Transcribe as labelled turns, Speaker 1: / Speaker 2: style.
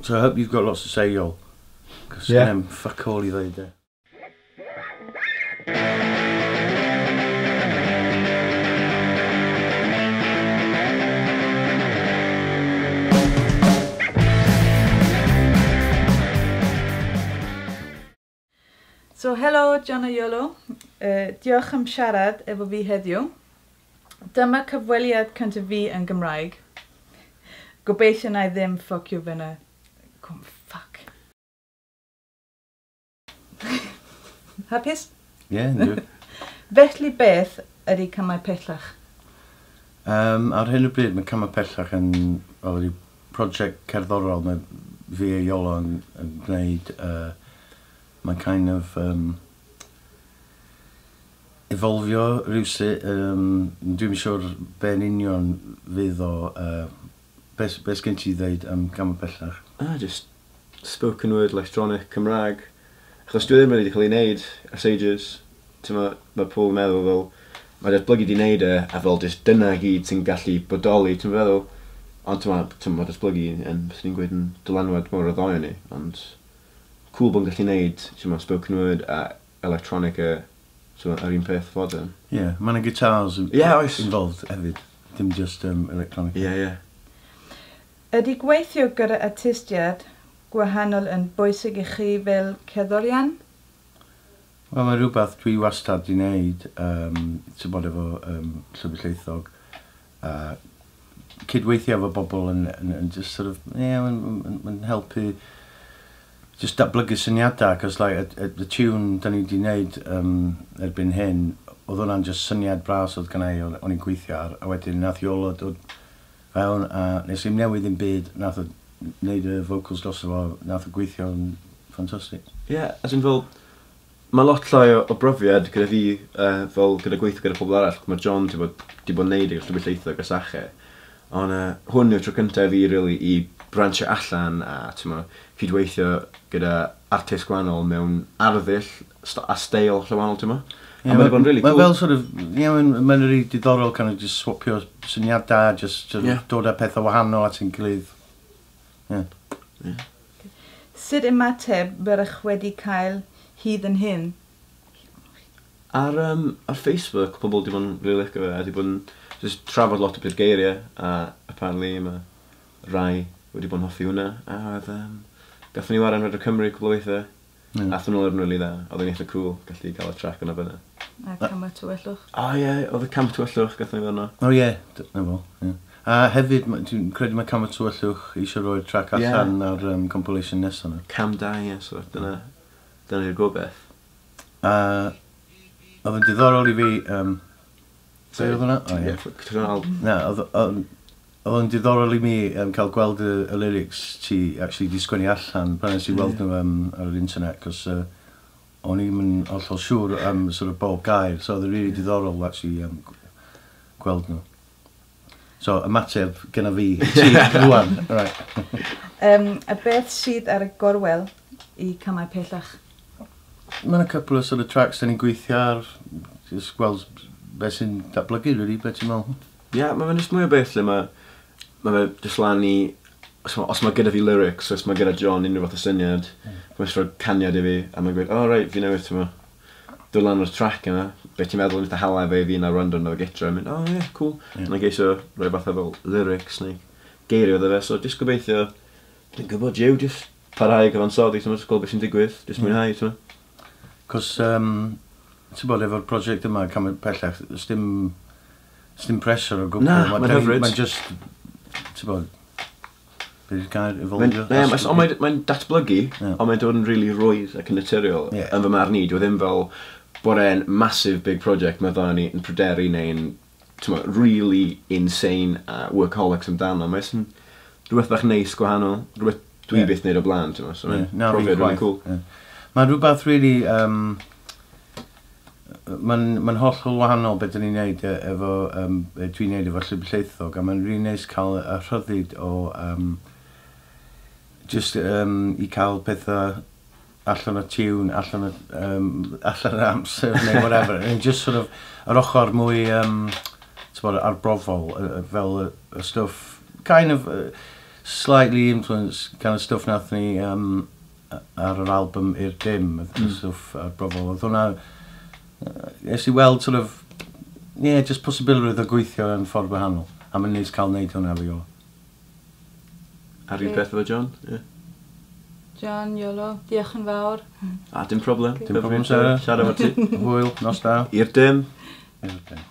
Speaker 1: So I hope you've got lots to say, y'all. Cos yeah. Fuck all i ddeud e.
Speaker 2: So, helo John a Iolo. Diolch am siarad efo fi heddiw. Dyma cyfweliad cyntaf fi yn Gymraeg. Gobeithio na i ddim ffocio fyna. Come fuck. Hapus?
Speaker 1: Ie, yeah, yndw.
Speaker 2: Felly beth ydy Camau Pellach?
Speaker 1: Ar hyn o bryd mae Camau Pellach yn, wel, ydy prosiect cerddorol mae fi a Iolo yn gwneud. Mae'n kind of evolvio rhywsut. Dwi'm yn siŵr be'n union fydd o. Be sgen ti ddeud am Camau Pellach?
Speaker 3: Just spoken word electronic Cymraeg. Achos dwi ddim really wedi cael ei wneud ers ages. Mae pobl yn meddwl fel, mae Datblygu di wneud e, a fel just dyna gyd sy'n gallu bodoli, ti'n meddwl? Ond mae Datblygu yn, bys ni'n gweud, yn dylanwad mawr o ddoi ni, ond cool bod yn gallu wneud, ti'n meddwl, spoken word a electronica, so yr un peth fodern.
Speaker 1: Ie, yeah, mae yna guitars
Speaker 3: yeah,
Speaker 1: involved hefyd, dim just electronica.
Speaker 3: Ie, yeah, ie. Yeah.
Speaker 2: Ydy gweithio gyda artistiaid gwahanol yn bwysig i chi fel cerddorion?
Speaker 1: Wel, mae rhywbeth dwi wastad di wneud, ti'n bod efo Llwybr Llaethog, cydweithio efo bobl yn just sort of, yeah, yn helpu just datblygu syniadau, cos like, y tune da ni di wneud erbyn hyn, oedd hwnna'n just syniad bras oedd gynna i, o'n i'n gweithio ar, a wedyn nath Iolo dod fewn, a nes i'm newid ddim byd, nath o wneud y vocals dros fo, nath o gweithio yn ffantastig.
Speaker 3: Ie, yeah, as in fel, mae lot llai o brofiad gyda fi, fel gyda gweithio gyda pobl arall, mae John di bod yn neud Llwybr Llaethog a Sache, ond hwn yw'r tro cyntaf fi really i branchio allan a cydweithio gyda artist gwahanol mewn arddull a steil wahanol, ti'n mo?
Speaker 1: Yeah, mae'n bod yn really cool. Mae'n fel sort of, yeah, mae'n really diddorol kind of just swapio syniadau, just sort of yeah. Dod â pethau wahanol at ein gilydd. Yeah.
Speaker 3: Yeah.
Speaker 2: Sut ymateb byddech wedi cael hyd yn hyn?
Speaker 3: Ar Facebook, pobl di bod yn really licio fe, a di bod yn just trafod lot o beth geiriau, a apparently mae rai wedi bod yn hoffi hwnna, a oedd, gathon ni waran Radio Cymru cwbl o weithiau, mm. Athon nhw yn really dda, oedd yn eitha cool gallu cael y track yna fyna.
Speaker 2: A Camau Tywyllwch.
Speaker 3: O ie, oedd y Camau Tywyllwch gathon ni fyna.
Speaker 1: O ie, na fo, ie. A hefyd, dwi'n credu mae Camau Tywyllwch eisiau rhoi'r track allan ar compilation nesaf yna.
Speaker 3: Cam 2, ie, so dyna yw'r gobeith.
Speaker 1: A oedd yn diddorol i fi... Be oedd hwnna? O ie. Na, oedd yn diddorol i mi cael gweld y lyrics ti actually di sgwennu allan pan nes i weld nhw ar yr internet, cos o'n i'm yn hollol siŵr am sort of bob gair, so oedd yn really diddorol actually gweld nhw. So, ymateb gyda fi, ti, rwan. Right.
Speaker 2: A beth sydd ar y gorwel i Camau Pellach?
Speaker 1: Mae yna couple of sort of tracks da ni'n gweithio ar, just gweld beth sy'n datblygu, really, beth ti'n meddwl?
Speaker 3: Ie, yeah, mae fe'n just mwy o beth lle mae fe just lan i, os mae gyda fi lyrics, os mae gyda John unrhyw fath o syniad, mae'n just rhoi caniad i fi, a mae'n gweud, oh right, fi newydd, ti'n dod lan o'r track yma, beth ti'n meddwl yn eitha hala fe i fi na rando nhw gytra, a mynd, oh yeah, cool. Yeah. Na'n geisio rhoi fath o fel lyrics neu geiriau iddo fe, so just gobeithio, dwi'n gwybod, Jiw, just parhau cyfansoddi, ti'n just gweld beth sy'n digwydd, just mwynhau, ti'n
Speaker 1: Cos, ti'n bod, efo'r prosiect yma, Camau Pellach, dim pressure o gwbl.
Speaker 3: Na, mae'n hyfryd.
Speaker 1: Mae'n just, ti'n bod, beth yw'r gair, evolvio?
Speaker 3: Mae'n datblygu, ond mae'n dod yn really rwydd ac yn naturiol. Yn fy marn i, dwi ddim fel bod e'n massive big project mae dda ni yn pryderu neu'n really insane a workaholics amdano. Mae'n rhywbeth bach neis gwahanol, rhywbeth dwi byth wneud o blaen, ti'n so mae'n profiad really cool.
Speaker 1: Mae'n rhywbeth really... Mae'n hollol wahanol beth dyn ni'n neud efo, dwi'n neud efo Llwybr Llaethog, a mae'n really neis cael y rhyddid o just i cael pethau allan o tune, allan o amser neu whatever. And just sort of yr ochr mwy bod, arbrofol, fel y stwff, kind of slightly influenced kind of stuff nath ni ar yr album I'r Dim, y stwff arbrofol. Oedd hwnna, nes i weld sort of, yeah, just posibilrwydd o gweithio yn ffordd wahanol. A mae'n neis cael neud hwnna efo Iolo.
Speaker 3: A'r un peth efo John, ie.
Speaker 2: John, Iolo, diolch yn fawr.
Speaker 3: A dim problem.
Speaker 1: Dim problem, Sarah.
Speaker 3: Siarad efo ti.
Speaker 1: Hwyl, nos da.
Speaker 3: I'r dim.
Speaker 1: I'r dim.